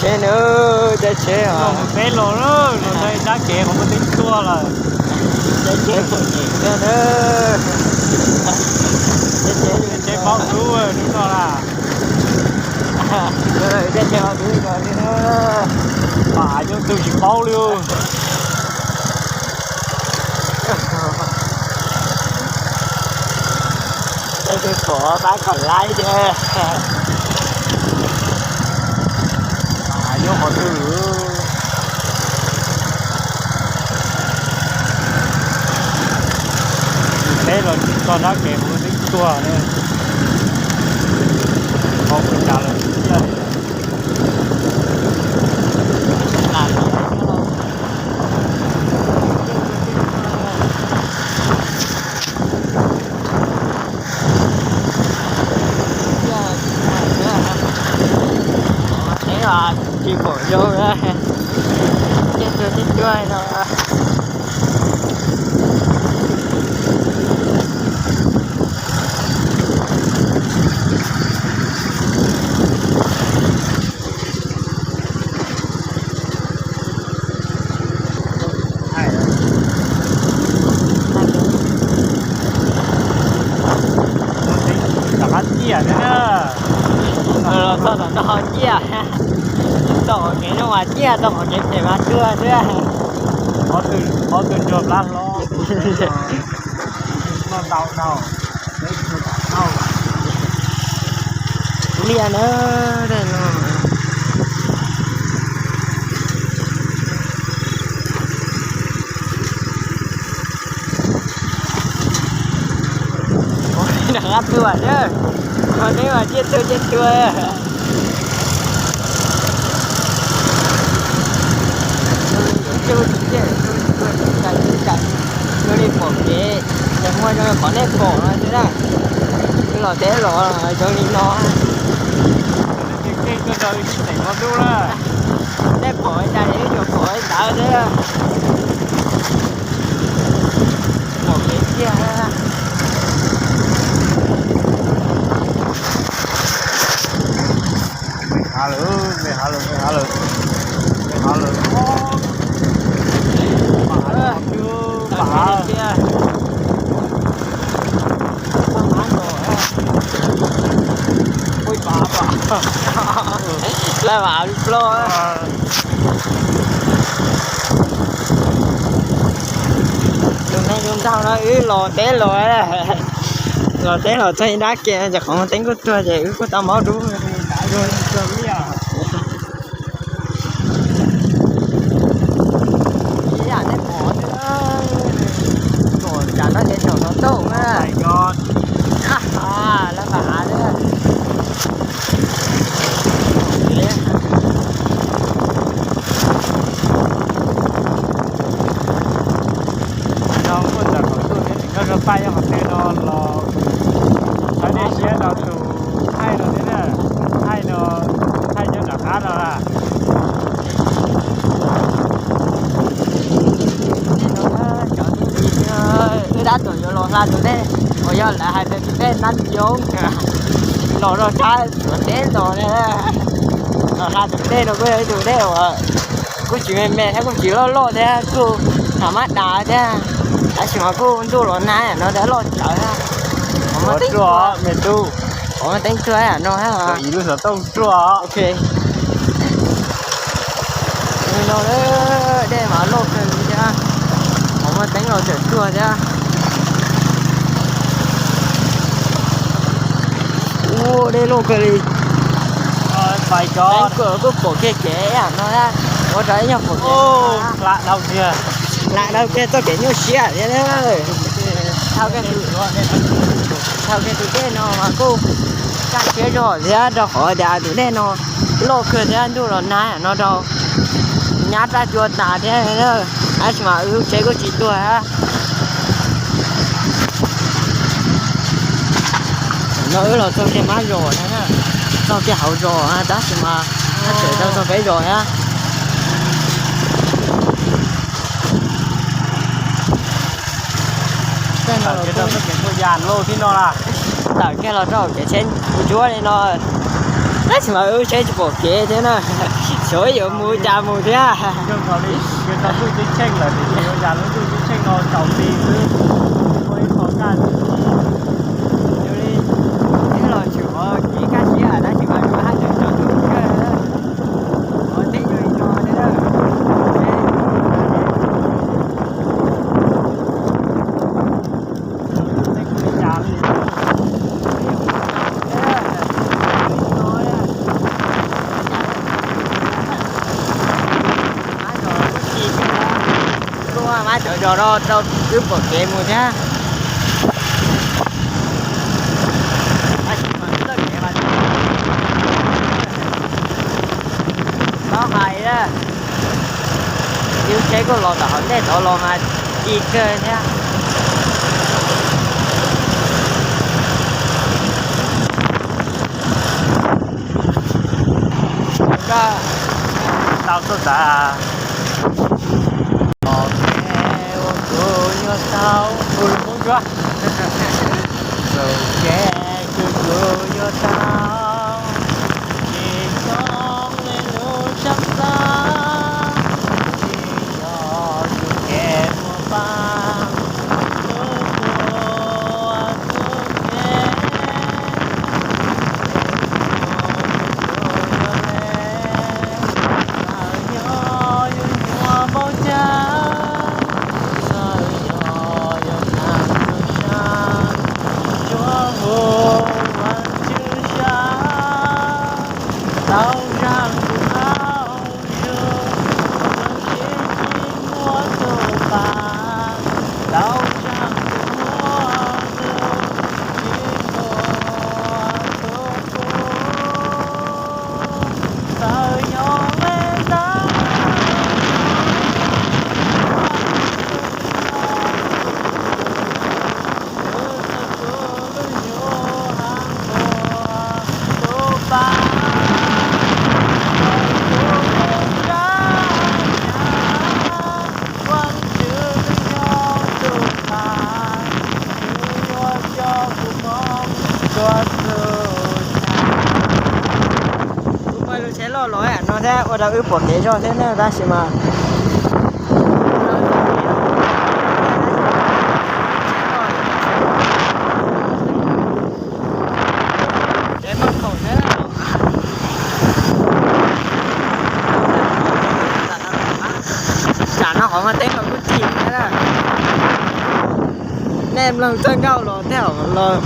Tsheb na, caij tsheb os. Peb los na, los rau dab kev qhov muaj teeb tuaj lawm. Caij tsheb pom nyem na. Caij tsheb, caij tsheb paub dub hnub no na. Caij tsheb paub dub no li na. Mas yog tus tsis paub li. Peb twb pom pab kom laib thiab. Nyob qhov twg? Peb los tsis txog dab kev mus twb tuag ne. Qhov mus cas los tsis ciaj li. Teb los tsis pom zoo, tej tuag tej tuag no. Tom qab ciaj thiab na. Los txog tom no ciaj. Txog qhov kev no mas ciaj, txog qhov kev pem mas tuag xwb. Qhov twg nrog plab hlob. Noj tau dhau. Liaj na, tej no. Nram qab tuaj na, qhov neb mas ciaj tuag ciaj tuag. Zoo li pom kev, ces muaj zoo li qhov nej pom no xwb na. Wb los teb los zoo li no. Nej pom cas es wb yuav pom ntawd xwb. Pom kev tiag. Me hav lawm, me hav lawm, me hav lawm, me hav lawm. Pam, pam. Lawv mam ploj. Tus neeg tus nraug no wb los teb los, los teb los txog ib nrab ke ces qhov muaj teeb kuj tuag ces wb kuj tau maub dub. Ib yam nej pom xwb, pom cas no ces saum no tauj na. Lawv mam av xwb. No muaj ntawm qhov tuaj thiab, tsis nyob zog paj nyob qhov twg no los thov nej siab rau tus thaij no thiab na, thaij no, thaij nyob nram qab no na. Wb tab tom yuav los hla tus dej uas yog lawv hais tias tus dej Nab Yoob, los rau sab Suav teb los, los hla tus dej no kuj yog ib tus dej uas kuj tsis me me thiab kuj tsis loj loj thiab kuj tham mab das thiab, tab sis mas kuj ntuj los nag no thiab loj tsawv thiab. Qhov muaj teeb tuaj, qhov muaj teeb tuaj no thiab. Li no dej mas loj kawg li thiab, qhov muaj teeb los tseem tuag thiab. Ua dej loj kawg li. Teeb tuaj kuj pom kiag kev no thiab, ua rau ib nyuag pom kev. Hla dhau kiag txoj kev nyuaj siab thiab. Dhau kiag tus dej no mas kuj kaj siab zog thiab rau qhov tias tus dej no loj kawg thiab ntuj los nag no rau nyab raj cua tas thiab, tab sis mas wb lub tsheb kuj tsis tuag thiab. No wb los txog kiag mab zos na, txog kiag hauv zos tab sis mas tseem tau txog peb zos thiab. Tawm kiag los rau kev tsheb ntsuab li no, tab sis mas wb tsheb tsis pom kev thiab na. Tsuav yuav mus cas mus thiab. Zoo nkaus li tau tub tub tsheej lawm, tiam sis ua cas lub tub tub tsheej no tsaus nti xwb, ua ib qho kaj xwb. Yog li twb los tshwm qhov kev kaj siab tab sis mas yuav haj tseem tsaus ntuj kawg. Qhov teb yog li no thiab. Mab cov zos no rau wb pom kev mus thiab. Tab sis mas txoj kev mas txhob hais, yus tsheb kuj los tom hauv ntej tod los mas ci kawg thiab. Tau tuaj tas. Ua kuv yuav tau, kuv lub koob ncuab. Txoj kev kws kuv yuav tau, tsis zoo li lub tsab xab, tsis yog tus kev muaj pab, lub kua txuj kev, txoj kev kws kuv yuav le, txawm yog yus nyuaj npaum cas, txawj yog yog nag ntuj sab, tsuas hu Vaajtswv sab, tau zaam kuv qauv zug, tus tsis muaj tus pab, tau zaam kuv muaj tus tsis muaj tus pab, txawj yog le ntawd, Kuv muaj lub tsheb loj los no thiab ua rau wb pom kev zog thiab na, tab sis mas tsam no qhov muaj teb mas kuj chim thiab na. Nej mloog txoj nkauj los tej zaum los